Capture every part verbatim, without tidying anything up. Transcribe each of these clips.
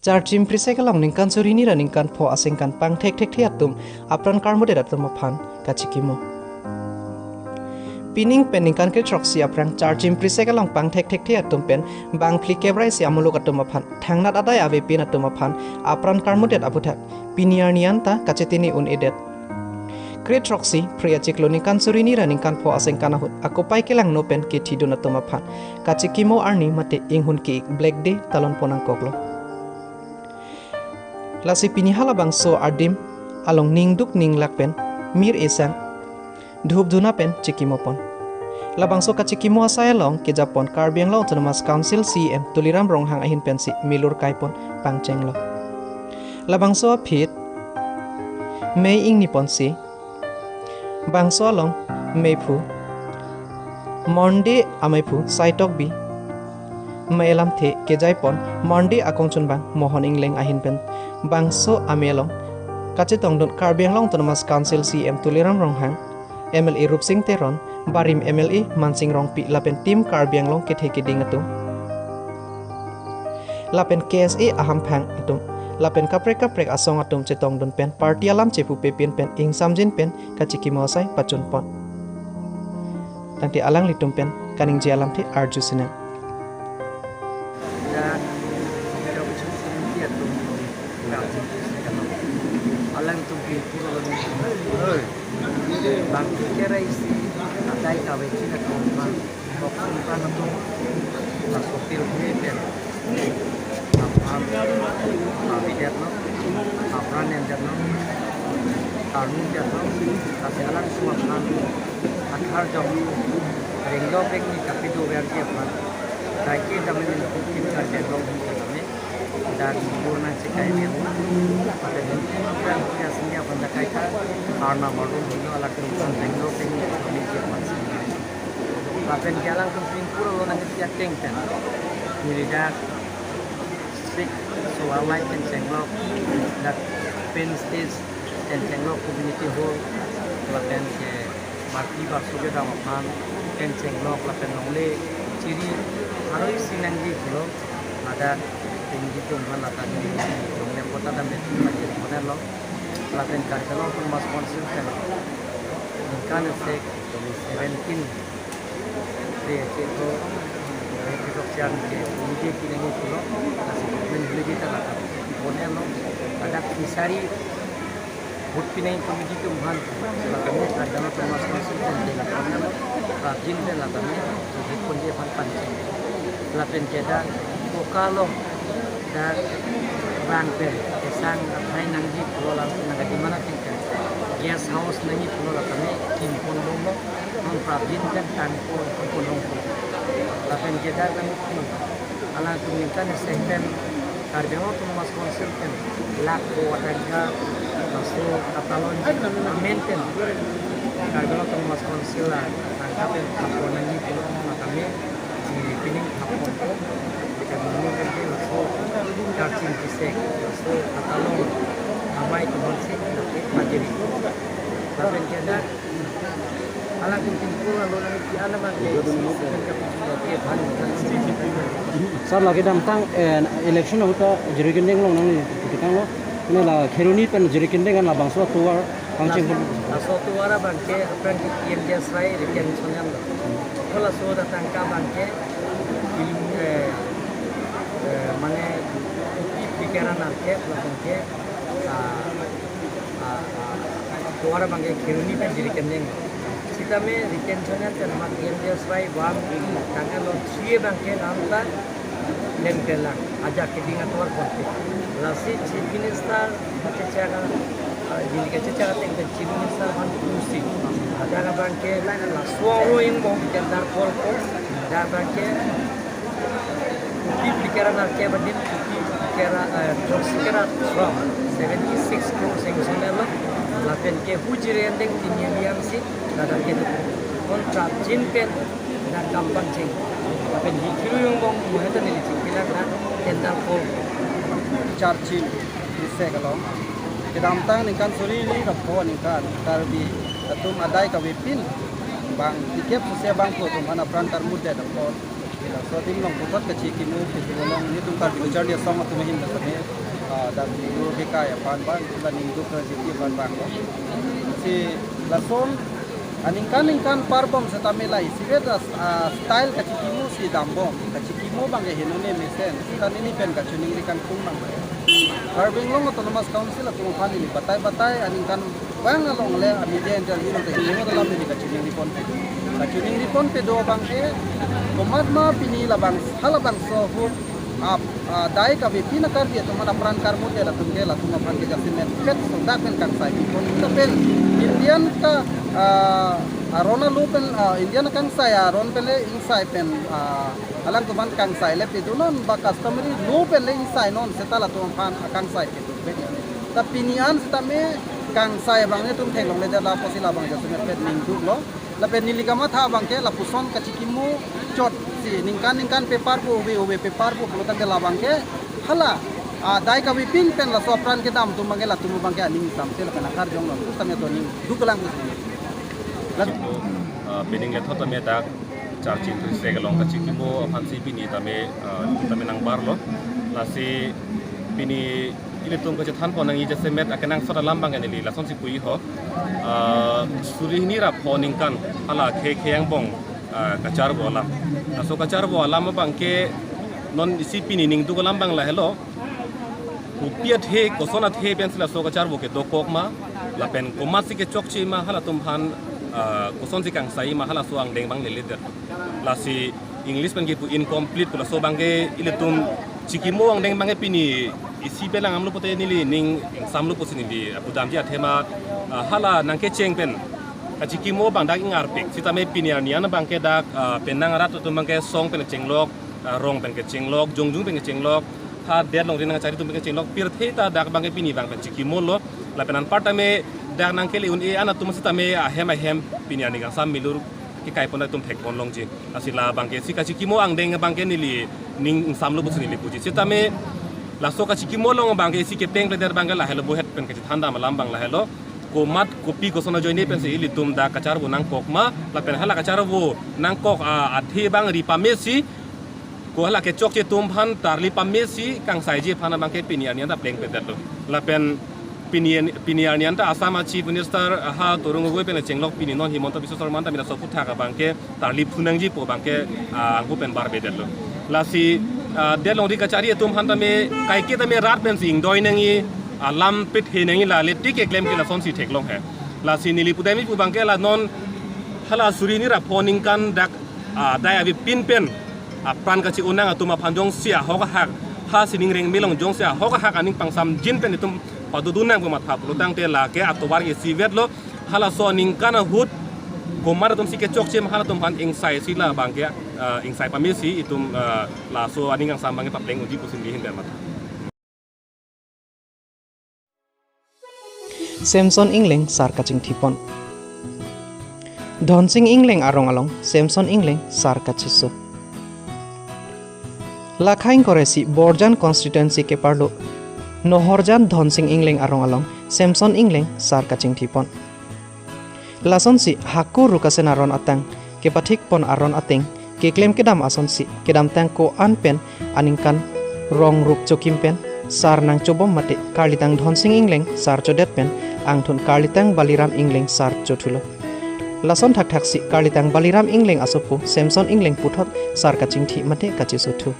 Charchim Prisek along ningkan suri hini ra ningkan pho asengkan pangthek thekthe atum apran karmudet atum aphan kachikimo. Pining pen ningkan kre throksi aphrang Charchim Prisek along pangthek thekthe atum pen bang phlikep ra isi amuluk atum aphan thangnat adai avepin atum aphan apran karmudet aputhak pini arni anta kachetini un-edet. Kre throksi Phre achiklo ningkan suri hini ra ningkan pho asengkan ahut akopai kelangno pen kethidun atum aphan kachikimo arni mate inghun ki-ik Black Day talon pon nangkoklo. Lasi pini halabangso adim along ningduk ninglak pen mir esang dhup dhuna pen chikimo pon. Labangso kachikimo asai along kejapon Karbi Anglong Autonomous Council C E M Tuliram Ronghang ahin pensi milur kaipon pangchenglo. Labangso aphi May ingni ponsi bangso along meiphu Monday ameiphu Sai Tokbi, me alamthe kejaipon Monday akongchunbang Mohon Ingleng ahin pen bangso ame along kachetongdun Karbi Anglong Autonomous Council C E M Tuliram Ronghang, M L A Rupsing Teron, barim M L A Mansing Rongpi lapen Team Karbi Anglong kethe keding atum, lapen K S A ahamphang atum, lapen kaprek kaprek asong atum chetongdun pen party alam chepupe pin pen ingsamjin pen kachikimo asai pachunpon. Tangte alanglitum pen kaningje alamthe arju sinang. Dan Alangtum pi puro lo ni. Bang phlikep ra isi adai kavepin atum aphan, boksun pan atum, laso pil hini pen apran avedetlo, apran endetlo, karnu detlo, lasi alangtum aphan akhar jok ringlo pekni kapido verji aphan kaike damen kukin kardetlo kami. Dan purna chikai memo. Pada henti mangkang punya sini apa dah kaita karna baru dulu ala kerusan denglo peng kami dia masih. Lapen ke alangtum pin puro lo nang isi ateng pen. Nilidak sik sualai pen chenglok, dak pen stage pen chenglok community hall, lapen ke Marki barso kedam aphan pen chenglok lapen longle chiri aroi si nangji pulo, ladak pen jitum aphan ladak longle kota dam beti pajir model lo, lapen Karbi Anglong Autonomous Council pen ningkan isi seventeen Phre achiklo, Phre achiklo siang ke holiday pinangji pulo, lasi government holiday ta ladak model lo, ladak fishery Vote pinangji committee atum aphan, lapen Karbi Anglong Autonomous Council pen ke lapen prapjin pen lapen vote ponji aphan pangcheng. Lapen ke dak Boka along dak bang pen kesang athai nangji pulo, lapen nangkadi mana pen ke guest house nangji pulo, lapen kim pon bomlo, non prapjin pen tangpon pon long. Lapen ke dak nang alangtum ningkan isi pen Karbi Anglong Autonomous Council pen lakh ko atangka laso katalon amen pen Karbi Anglong Autonomous Council atangka pen thapon nangji pulo, matame si pining thapon ko, kita menu pen ke laso Charchim Prisek, laso katalon amei atum aphansi lake pajiri. Lapen ke dak alangtum pin puro lo nang isi alam ke isi isi pen ke pin ke phan. Sir, lake damtang, eh, election ahut ta Jirikindeng along nangli tikang lo. Ini la Kheroni pen Jirikindeng an labangso atovar pangcheng pon. Laso atovar abang ke aphrang ke P M G S Y retention dam lo. Ko laso ta tangka abang ke, eh, eh, mane kopi phlikep ra nerkep lapen ke, ah, ah, ah, atovar abang ke Kheroni pen Jirikindeng. Sitame retention dam pen mat P M G S Y one tangka lo, three abang ke nanta lem kelang ajak keding atovar ponpe. Lasi Chief Minister kachechak, ah, Delhi kachechak ateng pen Chief Minister aphan pusi ajak abang ke laso aro ingbong tender call ko, ajak abang ke kopi phlikep ra nerkep adim, kopi phlikep ra, eh, throksi kep ra, from seventy six crore sanction dam lo, lapen ke hu Jirikindeng tini liang si ladak ke tu. Kon prapjin pen dak kam pangcheng. Lapen hi Khiru Yungbong muheta neli chingkilang dak tender call. Charchim Prisek along kedamtang ningkan suri hini ra pho aningkan Karbi atum adai kavepin bang phlikep suse bangphu atum aphan apran karmudet apot Laso adim along puthot kachikimo kedo along nelitum Karbi Kacharli Asong atum ahin laso ne, ah, dak video kekai aphan abang, la ningduk kachiki aphan abang lo. Si lason aningkan ningkan parbom setame la isivet as, ah, style kachikimo si dambom. Kachikimo abang ke heno ne mesen. Seta neli pen kachiningri kangtung abang. Karbi Anglong Autonomous Council atum aphan neli batai batai aningkan vang along le a media interview along ke heno dalam neli kachiningri ponpe do. Kachiningri ponpe do abang ke komat ma pini labang halabangso ahut ap, ah, dai kavepin a Karbi atum aphan apran karmu dia latum ke latum aphan ke jasemet pet sodak pen kangsai pipon. Lapen Indian ka, ah, aron alo pen, ah, Indian kangsai aron pen le ingsai pen, ah, alangtum aphan kangsai le pedonon ba customary law pen le ingsainon seta latum aphan akangsai pedo pe. Ta pini an setame kangsai abang netum theklongle det la apotsi labang jasemet pet ningduk lo. Lapen neli kamatha abang ke lapuson kachikimo chot si ningkan ningkan pepar pu ove ove pepar pu pulotangte labang ke hala, ah, dai kavepin pen laso apran kedam atum abang ke latum abang ke aning samse lapen akarjong non. Setame to ningduk lang pusi. La- Ah, pining lethot tame dak charchi trisek along kachikimo aphansi pini tame, ah, tame nangbar lo. Lasi pini ilitum kachethan pon nangji jasemet akenangsot alam abang neli lasonsi puji ho. Ah, suri hini ra pho ningkan hala khe khe angbong, ah, kacharvo alam. Laso kacharvo alam abang ke non isi pini ningduk alam abang lahelo. Kopi athe, koson athe pensi laso kacharvo ke dokok ma, lapen komatsi kechokche ma, halatum aphan, ah, kosonsi kangsai ma, halaso angdeng abang lele det. Lasi English pen kipu incomplete pu laso abang ke ilitum chikimo angdeng abang ke pini isi pelang amlo pote neli ning ingsamlo pusi neli apudamji athema, ah, hala nangkecheng pen kachikimo abang dak ingarpik. Setame pini arni an abang ke dak, ah, penang arat atum abang ke song pen kechenglok, ah, rong pen kechenglok, jongjung pen kechenglok, ha det longri nangkachari atum pen kechenglok, pirthe ta dak abang ke pini abang pen chikimo lo. Lapen anparta me dak nangkele un-e an atum setame ahem ahem pini arni kangsam milur kekai pon atum thek pon longji. Lasi labang ke isi kachikimo angdeng abang ke neli ning ingsamlo pusi neli puji. Setame laso kachikimo along abang ke isi kepeng pleder abang ke lahelo, bohet pen kachethan dam alam abang lahelo. Komat kopi koson ajoine pensi ilitum dak kacharvo nangkok ma, lapen hala kacharvo nangkok, ah, athe abang ri pamesi, ko hala kechokche atum aphan tarli pamesi kangsaiji aphan abang ke pini arni an ta pleng pedet lo. Lapen pini, pini arni an ta Assam a Chief Minister, ah, ha Tarun Gogoi pen chenglok pini non Himanta Biswa Sarma an ta mina sopu thak abang ke tarli phunangji pu abang ke, ah, anghu pen bar pedet lo. Lasi, ah, det longri kachari atum aphan tame kaike tame rat pensi ingdoi nangji, alam pet he nangji la le tik keklem ke lasonsi theklong he. Lasi neli pudamji pu abang ke la non hala suri hini ra pho ningkan dak, ah, dai avepin pen apran kachi-o nang atum aphan jongsi ahok ahak, ha sining rengme along jongsi ahok ahak aning pangsamjin pen itum padodun nang pu matha pulotangte lake atovar ke isivet lo. Halaso aningkan ahut komat atumsi kechokche ma, halatum aphan ingsaisi labang ke, ah, ingsai pamesi itum, ah, laso aning angsam abang ke papleng unji pusi neli ahin pen matha. Semson Engleng sar kachingthipon. Dhonsing Engleng arong along Semson Engleng sar kachiso. Lakhaing koresi Borjan constituency keparlo Nohorjan Dhonsing Engleng arong along Semson Engleng sar kachingthipon. Lasonsi hako Rukasen aron atang kepathikpon aron ateng keklem kedam asonsi kedamtang ko-an pen aningkan rong ruk chokim pen sar nangchobom mate karlitang Dhonsing Engleng sar chodet pen angthun karlitang Baliram Engleng sar chothulo. Lason thakthaksi karlitang Baliram Engleng asopo Semson Engleng puthot sar kachingthi mate kachesothu.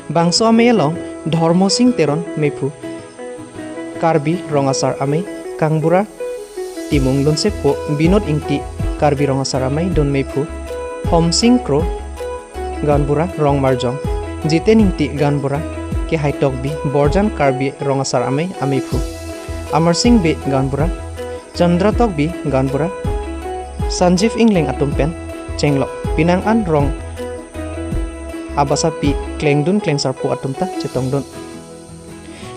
Bangso amei along Dhormo Sing Teron mephu, Karbi Rong Asar Amei, Kangbura Timung lunsepo Binod Ingti, Karbi Rong Asar Amei dun mephu, Hom Sing Kro, Gaonbura Rong Marjong, Jiten Ingti Gaonbura, Kehai Tokbi, Borjan Karbi Rong Asar Amei amephu, Amar Sing Bey Gaonbura, Chandra Tokbi Gaonbura, Sanjeev Engleng atum pen chenglok penang an rong abasapi klengdun klengsarpo atum ta chetongdun.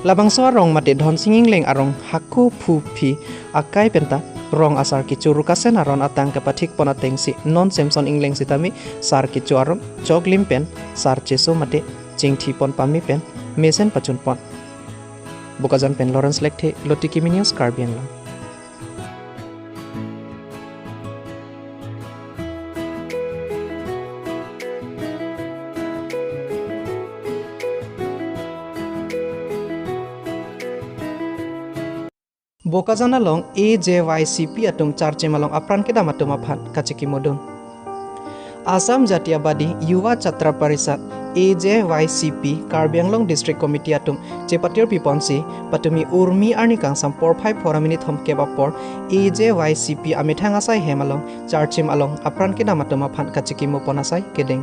Labangso arong mate Dhonsing Engleng arong hako phu phi akai penta rong asar kecho Rukasen aron atang kepathikpon atengsi non Semson Engleng sitame sar kecho aron choklim pen sar cheso mate chingthipon pame pen mesen pachunpon. Bokajan pen Lawrence Lekthe, Lotiki News, Karbi Anglong. Bokajan along A J Y C P atum charchim along apran kedam atum aphan kachikimodun. Assam Jatiyabadi Yuva Chhatra Parishad, A J Y C P, Karbi Anglong District Committee atum chepatir piponsi, patumi urmi arni kangsam porphai phora minit thomkep apor A J Y C P amethang asai hem along charchim along apran kedam atum aphan kachikimopon asai kedeng.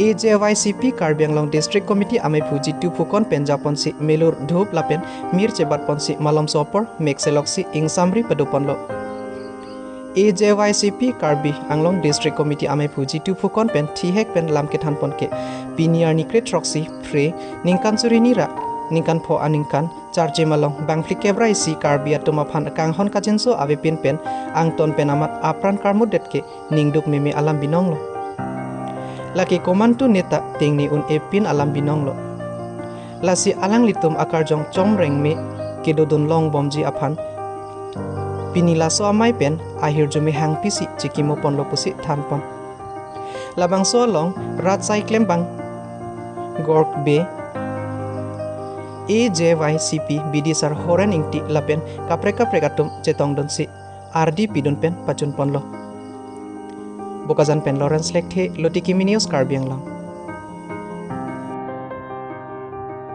A J Y C P Karbi Anglong District Committee ameiphu Jitu Phukan pen japonsi melur dhup lapen mir chebatponsi malomso apor mek seloksi ingsamri padoponlo. A J Y C P Karbi Anglong District Committee ameiphu Jitu Phukan pen thihek pen lam kethanpon ke, pini arni kre throksi Phre, ningkan suri ni ra ningkan pho aningkan charchim along bangphli kep ra isi Karbi atum aphan kanghon kachinso avepin pen angton pen amat apran karmutdet ke ningduk meme alam binonglo. Lake komantu neta tengne un-epin alam binonglo. Lasi alanglitum akarjong chomreng me kedodun longbomji aphan pini laso amei pen ahirjume hangpisi chikimoponlo pusi thanpon. Labangso along rat sai klembang Gork Bey, A J Y C P B D sir Horen Ingti lapen kaprek kaprek atum chetongdunsi ardi pidun pen pachunponlo. Bokajan pen Lawrence Lekthe, Lutikimi News, Karbi Anglong.